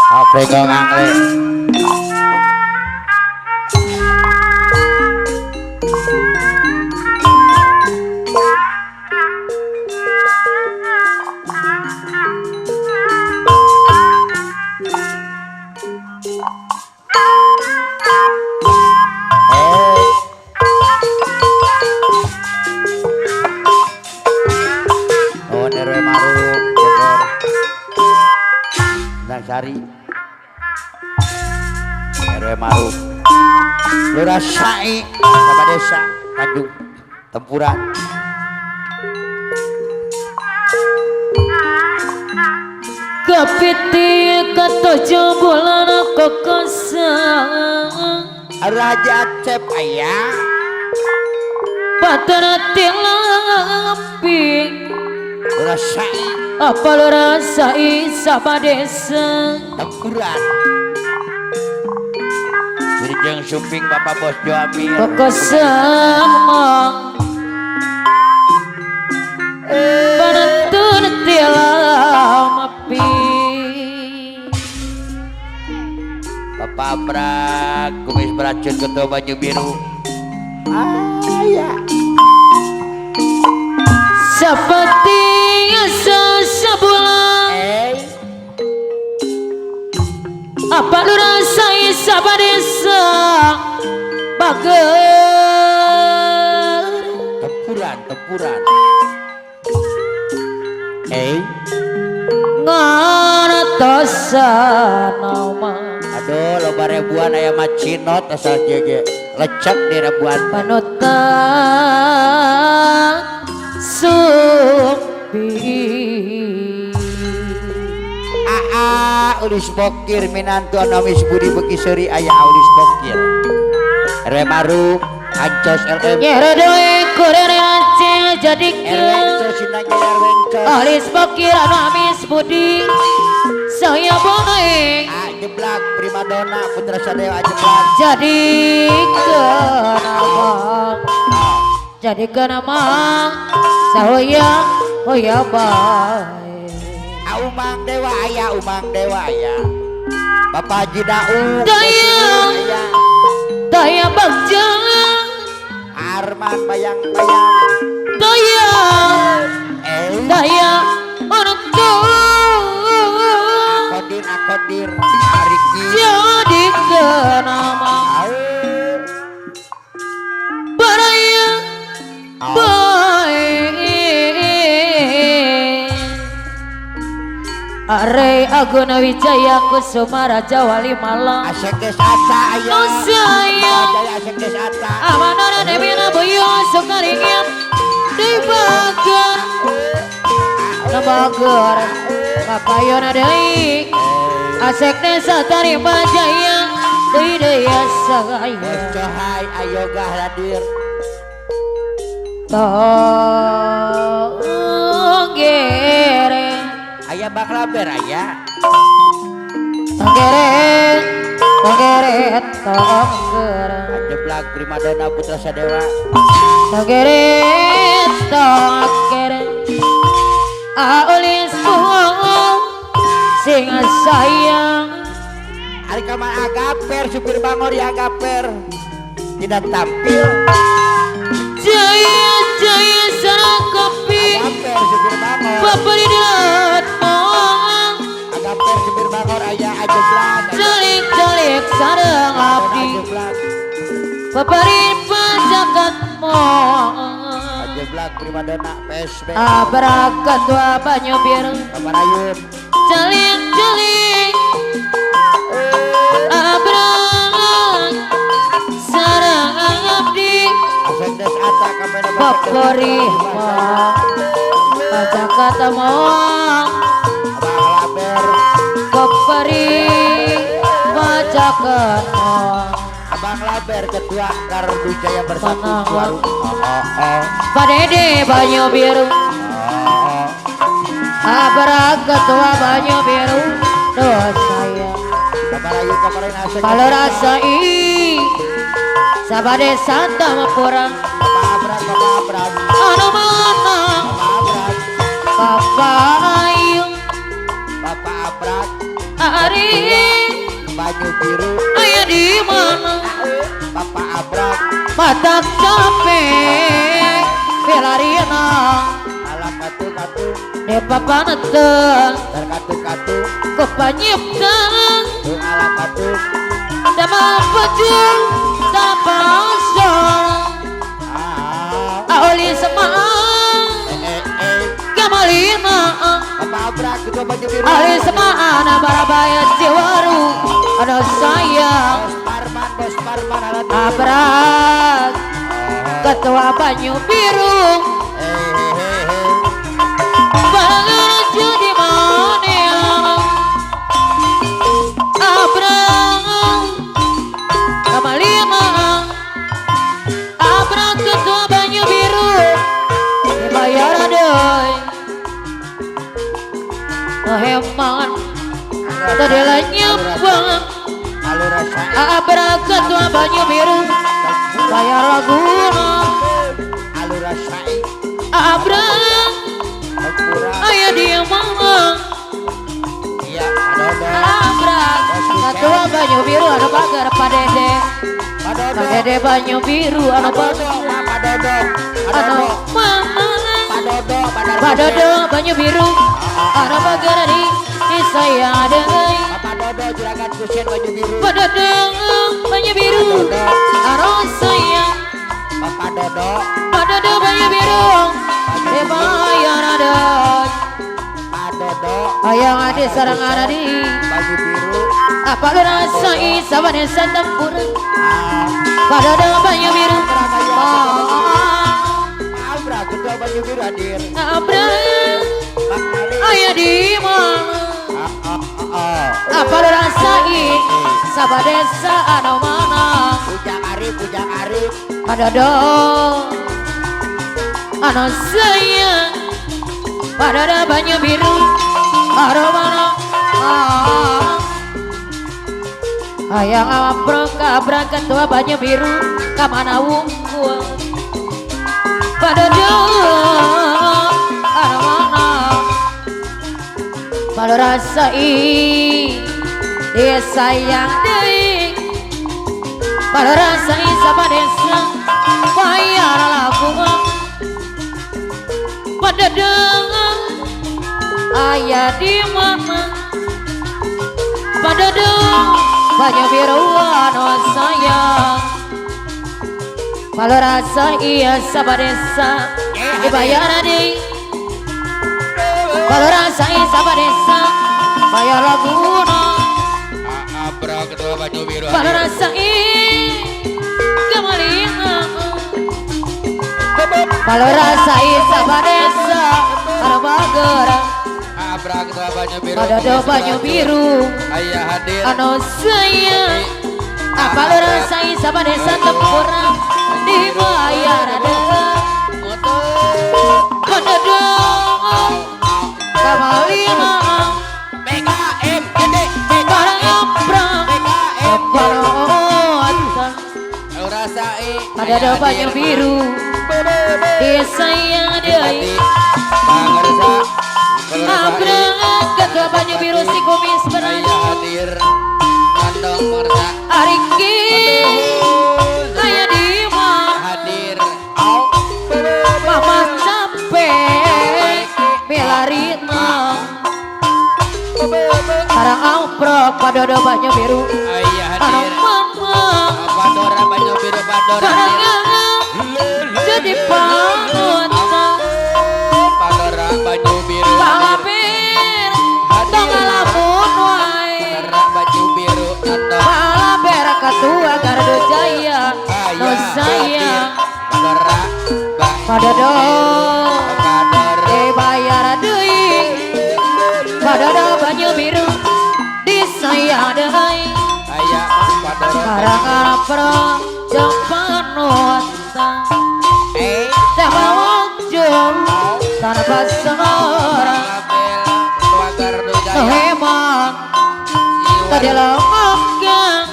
Afrika ngangle. Oh, RW Maru, Bogor. Sari. RW Maru. Lurah Sai, sama desa Tanjung Tempuran. Kapiti katujuh bulan kokosang. Raja Acep ayah. Patara tilampi. Lurah Sai. Apa lurah Sai sama desa Tempuran. Wilujeng Suping Bapak Bos Joamir. Kokosang mang. Panatun tilampi. Bapak Abrak, kumis beracun ketua baju biru. Ayah. Seperti sebulan. Apa lu rasai sama desa Bager. Tempuran, tempuran. Ngartosan nama. Aduh, loba ribuan aya mah cinot asal jege. Lecek di ribuan. Panutan sumpi. Aa Ulis Bokir minantu Amis Budi beki seuri aya Ulis Bokir. RW Maru Ancos LM. Nyere deui kurere aceh jadi ke. Ulis Bokir anu Amis Budi. Saya boleh. Jeblak primadona Putra Sadewa jeblak. Jadi kenapa? Jadi kenapa? Sahoya hoya bae. Umang Dewa aya, Umang Dewa aya. Bapak Haji Dau. Daya. Daya Bagja. Arman bayang-bayang. Daya. Daya orang tua. Akodir, akodir, Ariki. Jadi kenapa? Baraya bae. Are Aguna Wijaya Kusuma Raja Wali Malang. Asek des ata aya. Nusaya. Asek des ata. Amanana Dewi Boyo Sukaringin di Bager. Bager. Papayona deui. Asek des ata Rima Jaya deui deui saya. Cohai ayoga hadir. Tonggere. Aya bak laber aya. Tonggere, tonggere, tonggere. Ajeblak primadona Putra Sadewa. Tonggere, tonggere. Aulis buang sing sayang. Ari kamar agaper supir bangor ya agaper. Tidak tampil. Jaya jaya sarang kopi. Agaper supir bangor. Paparidat moang. Agaper supir bangor aya ajeblak. Celik-celik sarang abdi. Paparin pajakan moang. Ajeblak primadona PSB. Abrak ketua banyu biru. Kamarayun. Celik-celik. Abrak sarang abdi. Papori moang. Pajakan moang. Papori pajakan moang. Abang Laber ketua Gardu Jaya Bersatu Juaru. Padede banyu biru. Abrak ketua banyu biru. Dosa ya. Kalau rasai sabade santa mapura. Anu mana Bapak Ayu. Bapak Abrak. Ari Banyu Biru aya di mana Bapak Abrak matak capek belarina alam katu-katu de papaneten terkatu-katu kepanyiptan alam katu damel pejul tapasol aoli semaan kamalina Bapak Abrak ketua Banyu Biru ali semaan barabaya Ciwaru ada sayang Bos Parman Bos Parman alat Abrak ketua Banyu Biru barengan di mana Abrak kamalina Abrak ketua Banyu Biru dibayar deui heman tadi lenyapang Abrak ketua Banyu Biru bayar laguna Abrak aya di mana Abrak ketua Banyu Biru anu pagar Pak Dede Pak Dede Banyu Biru anu pagar anu mana Pak Dodo Banyu Biru anu pagar di saya deui Pak Dodo juragan Kusen Banyu Biru Pak Dodo Banyu Biru anu sayang Bapak Dodo Pak Dodo Banyu Biru dibayar deui Pak Dodo hayang adi sareng adi Banyu Biru apa lu rasai sabanesa tempur Pak Dodo Banyu Biru Abrak ketua Banyu Biru hadir Abrak aya di mana apa lu rasai sabadesa anu mana Ujang Arif Ujang Arif Pak Dodo anu sayang Pak Dodo Banyu Biru anu mana hayang amprok abrak ketua Banyu Biru kamana wungkul Pak Dodo anu mana Kalau rasai dia sayang deui Kalau rasai sabadesa bayar laku Pak Dodo aya di mana Pak Dodo Banyu Biru anu sayang Kalau rasai sabadesa dibayar deui Kalau rasai sabadesa bayar laguna Abrak ketua Banyu Biru Kalau rasai kamalina Kalau rasai sabadesa anu bager Abrak ketua Banyu Biru Pak Dodo Banyu Biru ayah hadir anu sayang apa lu rasai sabadesa tempurang dibayar deui Pak Dodo kamalina BKM gede barang abrak BKM panutan kalau rasai Pak Dodo Banyu Biru disayang deui Pangersa Abrak ketua Banyu Biru si kumis ayah berani hadir kandong pangersa Ariki aya di mana hadir Mama capek belarina Barang amprok Pak Dodo Banyu Biru ayah anu hadir mama Pandora Banyu Biru Pandora hadir barengan jadi panutan Pandora Banyu Biru hadir Palapir tong ngalamun wae Pandora Banyu Biru kandong Palapir ketua Gardu Jaya nu ayah sayang Pandora Pak Dodo Pandora dibayar deui Pak Dodo Banyu Biru disayang deui ayah Pandora barang amprok jeung panutan teh mawujud tanpa seorang Label ketua Gardu Jaya heman tadi lenggang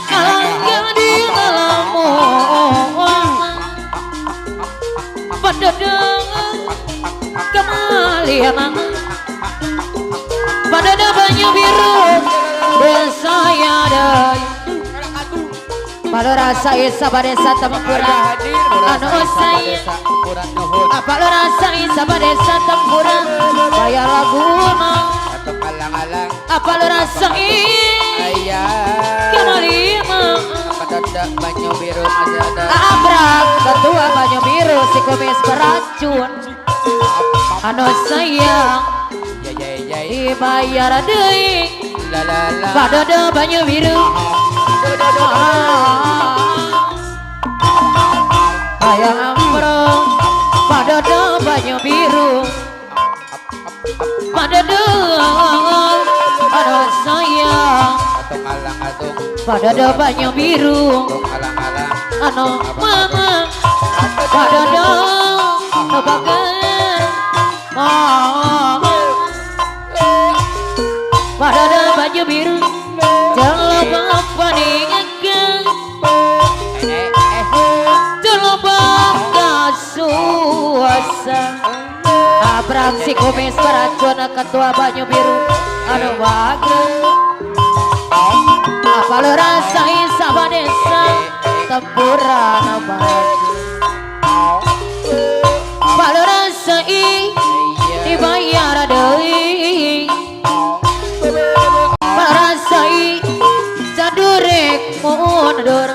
alangkah di lamun Pak Dodo kemalian Pak Pak Lurah Saisa Badesa Tempuran anu sayang. Pak Lurah Saisa Badesa Tempuran bayar laguna. Apa Lurah Saisa lima. Banyu biru masih ada. Abrak ketua banyu biru si kumis beracun anu sayang dibayar deui. Pak Dodo banyu biru hayang ambrong. Pak Dodo banyu biru Pak Dodo anu sayang. Pak Dodo banyu biru anu mama. Pak Dodo bager mama. Pak Dodo banyu biru jangan lupa paningakeun jangan lupa kasuasa. Abrak si kumis beracun ketua banyu biru anu bager. Apa Lurah Saisa Badesa Tempuran bager. Pak Lurah Sai dibayar deui. Pak Lurah Sai cadurek mundur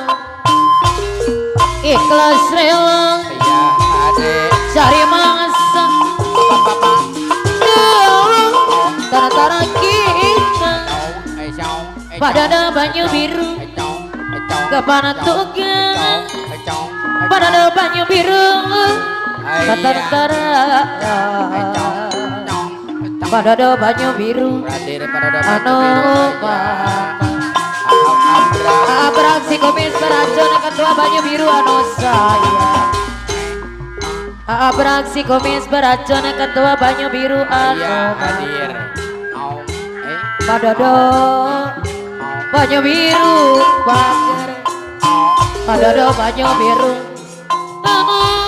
ikhlas rela cari mangsa tara-tara kita. Pak Dodo banyu biru kemana tugas. Pak Dodo banyu biru tara-tara. Pak Dodo banyu biru anu abrak si kumis beracun ketua banyu biru anu sayang. Abrak si kumis beracun ketua banyu biru anu hadir. Pak Dodo banyu biru bager. Pak Dodo banyu biru anu